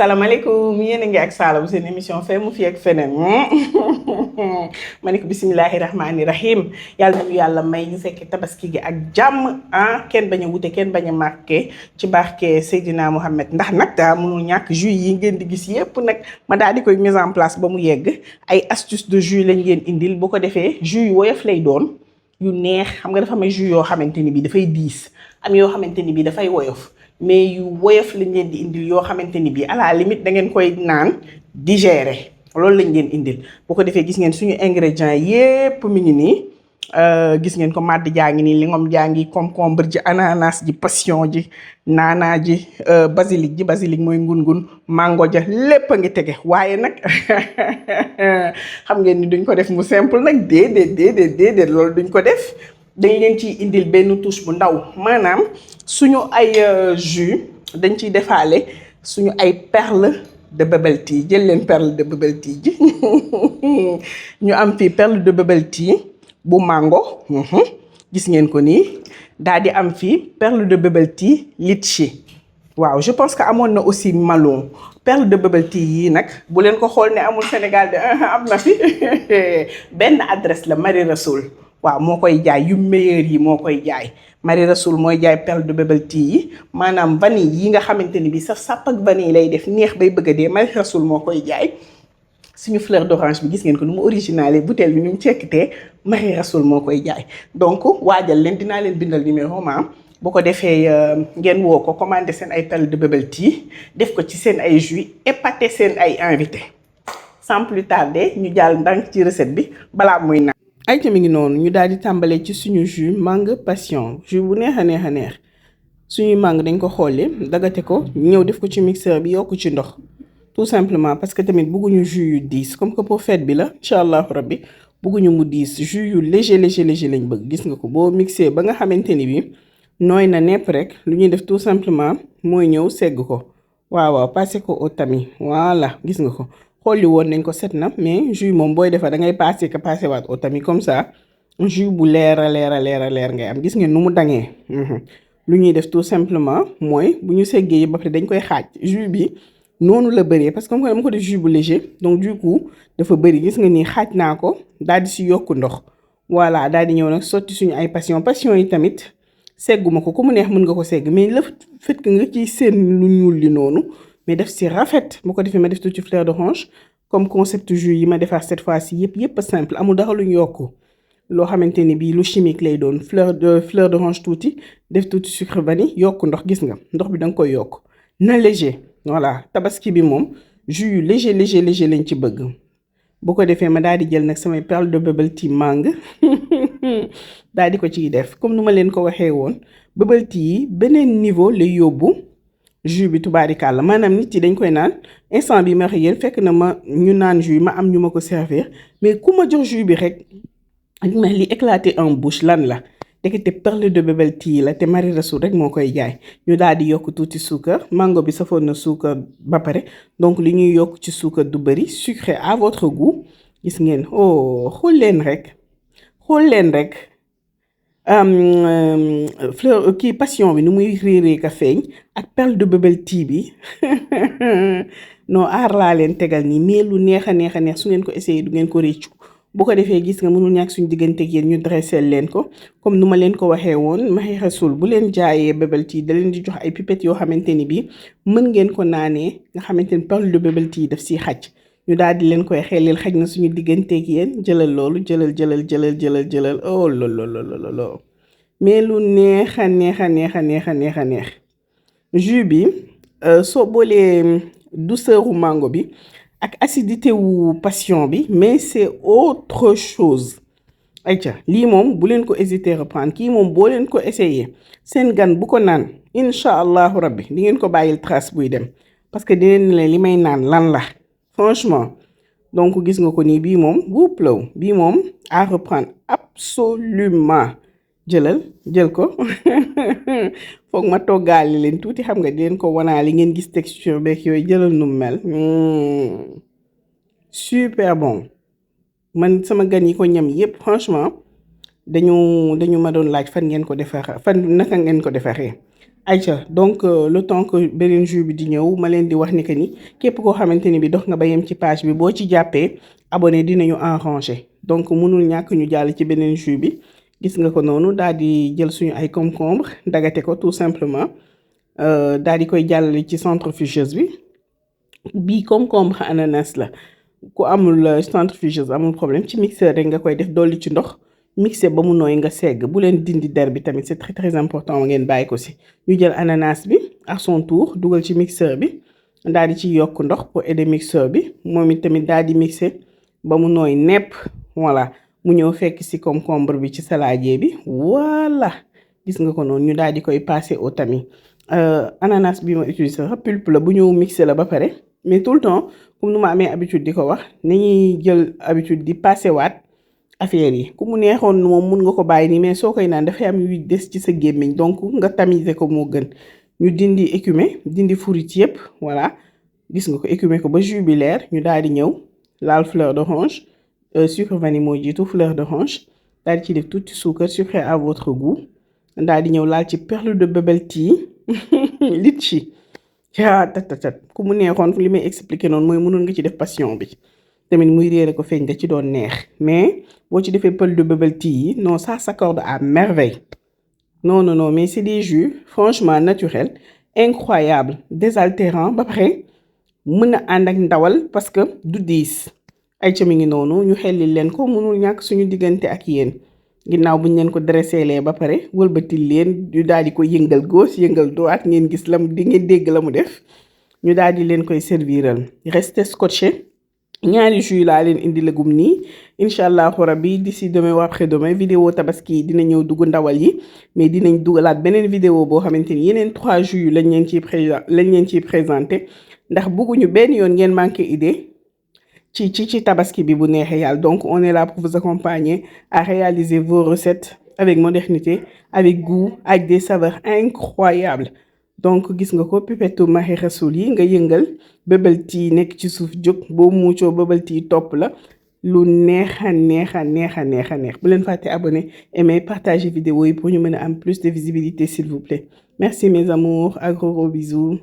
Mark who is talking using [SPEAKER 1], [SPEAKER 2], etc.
[SPEAKER 1] salaamaaleykum yéen a ngi ak Sala bu seen émission fee mu fi ak feneen ma ne ko bisimilahi rahmaani rahim yàlla nañu yàlla may ñu fekkee tabaski gi ak jàmm kenn bañ a wute kenn bañ a marqué ci barke Seydina Mohamed ndax nag daa mënul ñàkk jus yi ngeen di gis yépp nag ma daal di koy mise en place ba mu yegg ay astuce de jus lañ ngeen indil bu ko defee jus yu woyof lay doon yu neex xam nga dafa may jus yoo xamante ni bi dafay diis am yoo xamante ni bi dafay woyof mais yu woyof lañ leen di indil yoo xamante ni bii à la limite da ngeen koy naan digérer loolu lañ leen indil bu ko defee gis ngeen suñu ingrédients yépp mi ngi nii gis ngeen ko màdd jaa ngi nii lingom jaa ngi concombre ji ananas ji passion ji naanaa ji basilic mooy ngun-ngun mango ja lépp a ngi tege waaye nag xam ngeen ni duñ ko def mu simple nag déedéet loolu duñ ko def dañ leen ciy indil benn touche bu ndaw maanaam suñu ay jus dañ ciy defaale suñu ay perle de bubble tea jël leen perle de bubble tea ji ñu am fii perle de bubble tea bu mango gis ngeen ko nii daal di am fii perle de bubble tea litchi waaw je pense que amoon na aussi malon perle de bubble tea yii nag bu leen ko xool ne amul Sénégal de am na fi benn adresse la Marie Rassoul waaw moo koy jaay yu meilleur yi moo koy jaay Marie Rassoul mooy jaay perle de bubble tea yi maanaam vanille yi nga xamante ni bi saf sàpp ak vanille lay def neex bay bëgg a dee Marie Rassoul moo koy jaay suñu fleur d'orange bi gis ngeen ko nu mu original bouteille bi ni mu cekkitee Marie Rassoul moo koy jaay donc waajal leen dinaa leen bindal numéro ma bu ko defee ngeen woo ko commandé seen ay perle de bubble tea def ko ci seen ay jus épaté seen ay invité sans plus tarder ñu jàll ndànk ci recette bi balaa muy naan ay mi ngi noonu ñu daal di tàmbalee ci suñu jus mangue passion jus bu neex a neex suñuy mangue dañ ko xolli dagate ko ñëw def ko ci mixeur bi yokk ci ndox tout simplement parce que tamit bëgguñu jus yu diis comme que pour fête bi la incha allahu rabbi bëgguñu mu diis jus yu léger lañ bëgg gis nga ko boo mixé ba nga xamante ni bi nooy na nepp rek lu ñuy def tout simplement mooy ñëw segg ko waaw passé ko au tamis voilà gis nga ko xolli woon nañ ko set na mais jus moom booy defar da ngay passé waat au tamis comme ça jus bu leer ngay am gis ngeen nu mu dangee lu ñuy def tout simplement mooy bu ñu seggee yi ba pare dañ koy xaaj jus bi noonu la bëree parce que comme que dama ko def jus bu léger donc du coup dafa bëri gis nga nii xaaj naa ko daal di si yokk ndox voilà daal di ñëw nag sotti suñu ay passion yi tamit segguma ko ku mu neex mën nga ko segg mais le fait que nga ciy seen lu ñuul li noonu mais def si rafet bu ko defee ma def tuuti fleur d'orange comme concept jus yi ma defar cette fois-ci yëpp simple amul dara lu ñu yokk loo xamante ni bii lu chimique lay doon fleur d'orange tuuti def tuuti sucre vanille yokk ndox gis nga ndox bi da nga koy yokk na léger voilà tabaski bi moom jus yu léger lañ ci bëgg bu ko defee ma daal di jël nag samay perle de bubble tea mangue daal di ko ciy def comme nu ma leen ko waxee woon bubble tea yi beneen niveau lay yóbbu jus bi tubaarikàlla maanaam nit yi dañ koy naan instant bi ma wax yéen fekk na ma ñu naan jus ma am ñu ma ko servir mais ku ma jox jus bi rek ak ma li éclaté en bouche lan la dekete perle de bubble tea la te Marie Rassoul rek moo koy jaay ñu daal di yokk tuuti suukar mango bi safoon na suukar ba pare donc li ñuy yokk ci suukar du bëri sucré à votre goût gis ngeen xool leen rek fleur kii passion bi nu muy réeree ka feeñ ak perle de bubble tea bi non aar laa leen tegal nii mais lu neex a neex su ngeen ko essayé du ngeen ko réccu bu ko defee gis nga mënul ñàkk suñu diggante ak yéen ñu dressel leen ko comme nu ma leen ko waxee woon Marie Rassoul bu leen jaayee bubble tea da leen di jox ay pipettes yoo xamante ni bi mën ngeen ko naanee nga xamante ni perle de bubble tea daf siy xaj ñu daal di leen koy xelil xaj na suñu diggante ak yéen jëlal loolu jëlal oh lololololo mais lu neex a neex jus bi soo boolee douceur u mango bi ak acidité wu passion bi mais c'est autre chose ayca lii moom bu leen ko hésiter reprendre kii moom boo leen ko essayer seen gan bu ko naan incha allahu rabbi di ngeen ko bàyyil trace buy dem parce que dinañ leen li may naan lan la franchement donc gis nga ko nii bii moom wuuplaw bii moom à reprendre absolument jël ko foog ma toggaale leen tuuti xam nga di leen ko wanaale ngeen gis texture beeg yooyu jëlal nu mel super bon man sama gan yi ko ñam yépp franchement dañu ma doon laaj fan ngeen ko defar fan naka ngeen ko defaree Aïcha donc le temps que beneen jus bi di ñëw ma leen di wax ni que ni képp koo xamante ni bi dox nga ba yem ci page bi boo ci jàppee abonné dinañu arranger donc mënul ñàkk ñu jàll ci beneen jus bi gis nga ko noonu daal di jël suñu ay concombre dagate ko tout simplement daal di koy jàllale ci centrifugeuse bi bii concombre ananas la ku amul centrifugeuse amul problème ci mixeur rek nga koy def dolli ci ndox mixé ba mu nooy nga segg bu leen dindi der bi tamit c'est très très important ngeen bàyyi ko si ñu jël ananas bi à son tour dugal ci mixeur bi daal di ci yokk ndox pour aider mixeur bi moom it tamit daal di mixé ba mu nooy nepp voilà mu ñëw fekk si concombre bi ci saladier bi voilà gis nga ko noonu ñu daal di koy passer au tamis ananas bi ma utilisé sax pulpe la bu ñëw mixé la ba pare mais tout le temps comme nu ma amee habitude di ko wax nañuy jël habitude di passer waat affaire yi ku mu neexoon moom mun nga ko bàyyi nii mais soo koy naan dafay am yuy des ci sa gémmiñ donc nga tamiser ko moo gën ñu dindi écume dindi furit yëpp voilà gis nga ko écume ko ba jus bi leer ñu daal di ñëw laal fleur d'orange sucre vanille moo jiitu fleur d'orange daal di ci def tuuti suukar sucré à votre goût daal di ñëw laal ci perle de bubble tea litchi tat ku mu neexoon li may expliquer noonu mooy mënoon nga ci def passion bi tamit muy réere ko feeñ da ci doon neex mais boo ci defee perle de bubble tea yi non ça s'accorde à merveille non mais c'est des jus franchement naturels incroyable désaltérant ba pare mën a ànd ak ndawal parce que du diis ay ca mi ngi noonu ñu xelli leen ko mënul ñàkk suñu diggante ak yéen ginnaaw buñ leen ko dressé lee ba pare wëlbatil leen ñu daal di ko yëngal gauche yëngal droite ngeen gis lam di ngeen dégg la mu def ñu daal di leen koy serviral restez scotché ñaari jus laa leen indi lagum nii incha allahu rabbi d'ici demain ou après demain vidéo tabaski dina ñëw dugg ndawal yi mais dinañ dugalaat beneen vidéo boo xamante ni yeneen 3 jus lañ leen ciy présenté ndax bëgguñu benn yoon ngeen manqué idée ci tabaski bi bu neexee yàlla donc on est là pour vous accompagner à réaliser vos recettes avec modernité avec goût avec des saveurs incroyables donc gis nga ko pipettu Mahi Rassoul yi nga yëngal bubble tea nekk ci suuf jóg boo muucoo bubble tea topp la lu neex bu leen fàtte abonné aimer partager vidéo yi pour ñu mën a am plus de visibilité s'il vous plaît merci mes amours à gros bisous